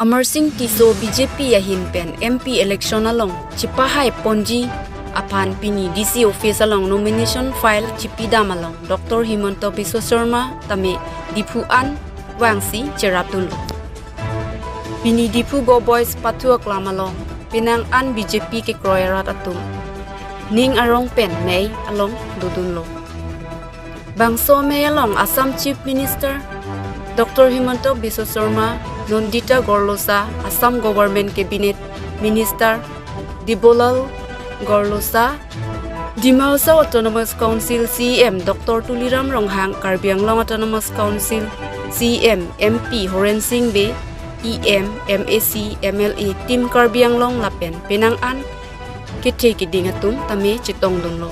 Amar Singh Tisso BJP ahin pen MP election along Chipahai Ponji apan pini DC office along nomination file chipi dam along Dr. Himanta Biswa Sarma tame Diphu an wangsi cheraptun pini Diphu go boys pathua klam along Pinang an BJP ke kroyarat atum ning arong pen mei along dudun lo Bangso mei along Assam Chief Minister Dr. Himanta Biswa Sarma, Nandita Gorlosa, Assam Government Cabinet Minister Debolal Gorlosa, Dimasa Autonomous Council CM Dr. Tuliram Ronghang, Karbi Anglong Autonomous Council CM MP Horen Singh Bey, EM MAC MLA Team Karbi Anglong Lapen Penang An Kithe Kidingatum Tame Chitong Dunlo.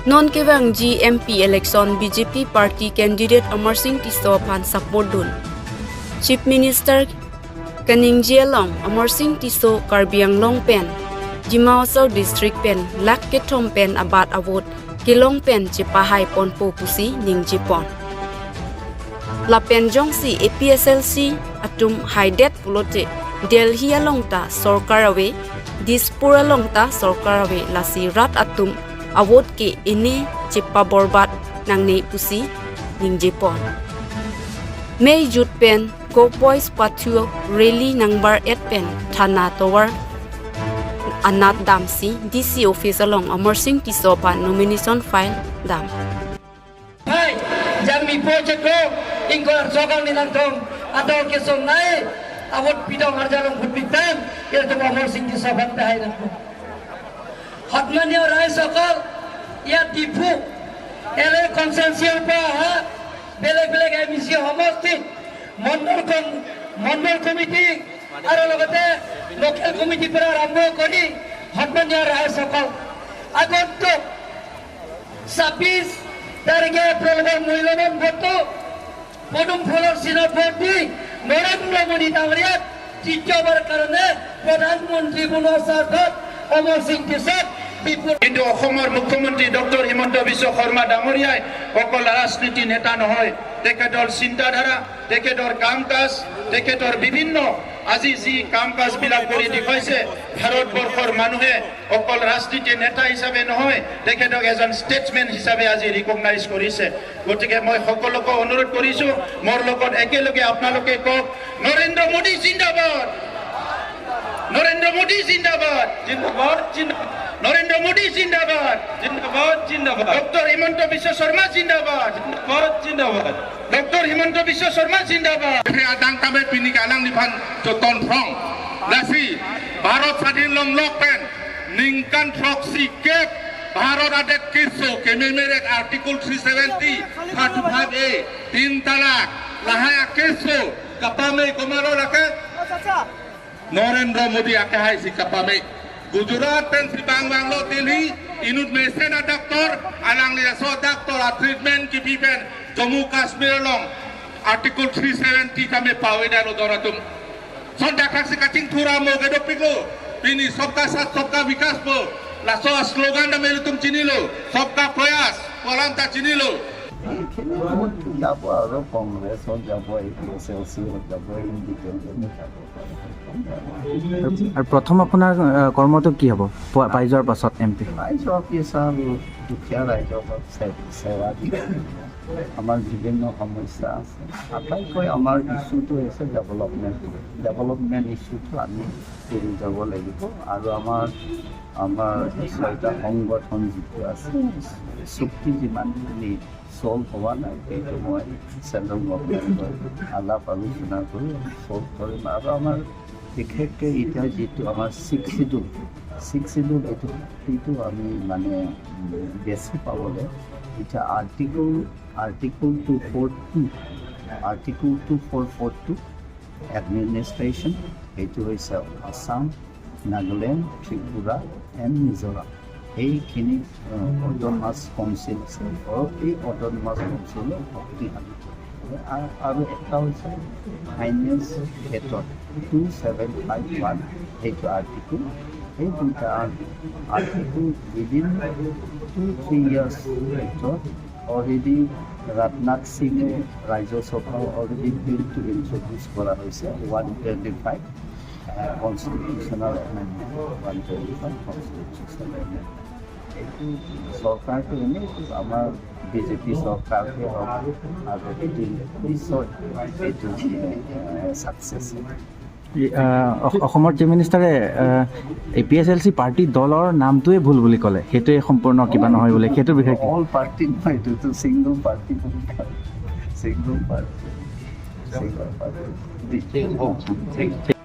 Non kewang GMP election BJP party candidate Amar Singh Tisso phan support dun. Chief Minister Kaning Jelong Amar Singh Tisso Karbi Anglong pen Dimasa District pen lak ke thom pen abat awot kilong pen chipahai ponpo pusi ning jipon. Lapen jongsi APSLC atum haidet pulote Delhi along ta sarkar awe Dispur along ta sarkar awe lasi rat atum awot ke ini chipa borbat nangni pusi ning jipon. May jut pen go boys pathu rally number 8 pen thana tower anat damsi DC office along Amar Singh Tisso pa nomination file dam. Hai, jang mi project ko ingkor sogang ni nangtong atau kesong nai awot pidong harjalong phutbitan এর তো অমৰ Singh tissue ভাত হাই নাকো। সন্মানীয় ৰাইজসকল, ইয়াত Diphu L এ কনষ্টিটুৱেঞ্চিৰ পৰা অহা বেলেগ বেলেগ M E C সমষ্টিত মণ্ডল কমিটি আৰু লগতে লোকেল কমিটিৰ পৰা আৰম্ভ কৰি সন্মানীয় ৰাইজসকল, আগন্তুক 26 তাৰিখে আপোনালোকৰ মূল্যৱান ভোটটো পদুম ফুলৰ চিনত ভোট দি নৰেন্দ্ৰ মোদী ডাঙৰীয়াক তৃতীয়বাৰ কাৰণে প্ৰধানমন্ত্ৰী বনোৱাৰ স্বাৰ্থত অমৰ সিং টিছোক বিপুল কিন্তু অসমৰ মুখ্যমন্ত্ৰী ডক্টৰ হিমন্ত বিশ্ব শৰ্মা ডাঙৰীয়াই অকল ৰাজনীতি নেতা নহয়, তেখেতৰ চিন্তাধাৰা, তেখেতৰ কাম কাজ, তেখেতৰ বিভিন্ন আজি যি কাম কাজবিলাক কৰি দেখুৱাইছে, ভাৰতবৰ্ষৰ মানুহে অকল ৰাজনীতি নেতা হিচাপে নহয়, তেখেতক এজন ষ্টেটছমেন হিচাপে আজি ৰিকগনাইজ কৰিছে। গতিকে মই সকলোকে অনুৰোধ কৰিছোঁ, মোৰ লগত একেলগে আপোনালোকে কওক, নৰেন্দ্ৰ মোদী জিন্দাবাদ, নৰেন্দ্ৰ মোদী জিন্দাবাদ, জিন্দাবাদ জিন্দাবাদ, নৰেন্দ্ৰ মোদী জিন্দাবাদ, জিন্দাবাদ জিন্দাবাদ, ডক্টৰ হিমন্ত বিশ্ব শৰ্মা জিন্দাবাদ, জিন্দাবাদ জিন্দাবাদ, ডক্টৰ হিমন্ত বিশ্ব শৰ্মা জিন্দাবাদ। Adang kami pini kalang ni phan ton frong lasi Bharat স্বাধীন long lok pen ningkan frok si kep Bharat adet kiso kememeret article 370 35 A তিন তালাক lahaya keso kapame komaro lake Narendra Modi ake hai si kapame Gujarat pen si bang banglo Delhi inut mesena doctor alang li so doctor a treatment ki bi pen Jammu Kashmir long article 370 kami pawe daro doratum son dakak se kacing thura mo gedo piklo pini sabka साथ सबका विकास po laso slogan da melu tum chinilo sabka প্রয়াস column তা চিনিলো। এইখিনি যাব আৰু কংগ্ৰেছত যাব, A P S L চিত যাব, ইণ্ডিপেণ্ডেণ্ট যাব। আৰু প্ৰথম আপোনাৰ কৰ্মটো কি হ'ব পাই যোৱাৰ পাছত এমপি? পাই যোৱাৰ পিছত দুখীয়া ৰাইজক সেৱা দিব। আমাৰ বিভিন্ন সমস্যা আছে, আটাইতকৈ আমাৰ ইছ্যুটো হৈছে ডেভেলপমেণ্ট। ডেভেলপমেণ্ট ইছ্যুটো আমি কৰি যাব লাগিব। আৰু আমাৰ ছয়টা সংগঠন যিটো আছে, চুক্তি যিমানখিনি চল্ভ হোৱা নাই, সেইটো মই চেণ্ট্ৰেল গভৰ্ণমেণ্টৰ আলাপ আলোচনা কৰি চল্ভ কৰিম। আৰু আমাৰ বিশেষকৈ এতিয়া যিটো আমাৰ ছিক্স চিডিউল, এইটো আমি মানে বেছি পাবলৈ এতিয়া article 242, article 2442 administration, সেইটো হৈছে আছাম, নাগালেণ্ড, ত্ৰিপুৰা এণ্ড মিজোৰাম, সেইখিনি অট'নমাছ কাউন্সিল আছে আৰু এই অট'নমাছ কাউন্সিলে শক্তিশালী। আৰু এটা হৈছে ফাইনেন্স ক্ষেত্ৰত 2751, সেইটো আৰ্টিকল। এই দুটা আৰ্টিকল উইদিন 2-3 ইয়াৰ্ছ ভিতৰত অলৰেডি ৰাজনাথ সিঙে ৰাজ্যসভা অলৰেডি বিলটো ইণ্ট্ৰডিউচ কৰা হৈছে 125। Constitutional amendment, 125 constitutional amendment. এইটো চৰকাৰটো এনেই আমাৰ বিজেপি চৰকাৰহে হওক আৰু এইটো নিশ্চয় এইটো ছাকচেছ। অসমৰ চিফ মিনিষ্টাৰে এপিএছএলচি পাৰ্টি দলৰ নামটোৱে ভুল বুলি ক'লে, সেইটোৱে সম্পূৰ্ণ কিবা নহয় বুলি, সেইটোৰ বিষয়ে কি? অল পাৰ্টি নহয়, এইটোতো single party, single party, single party.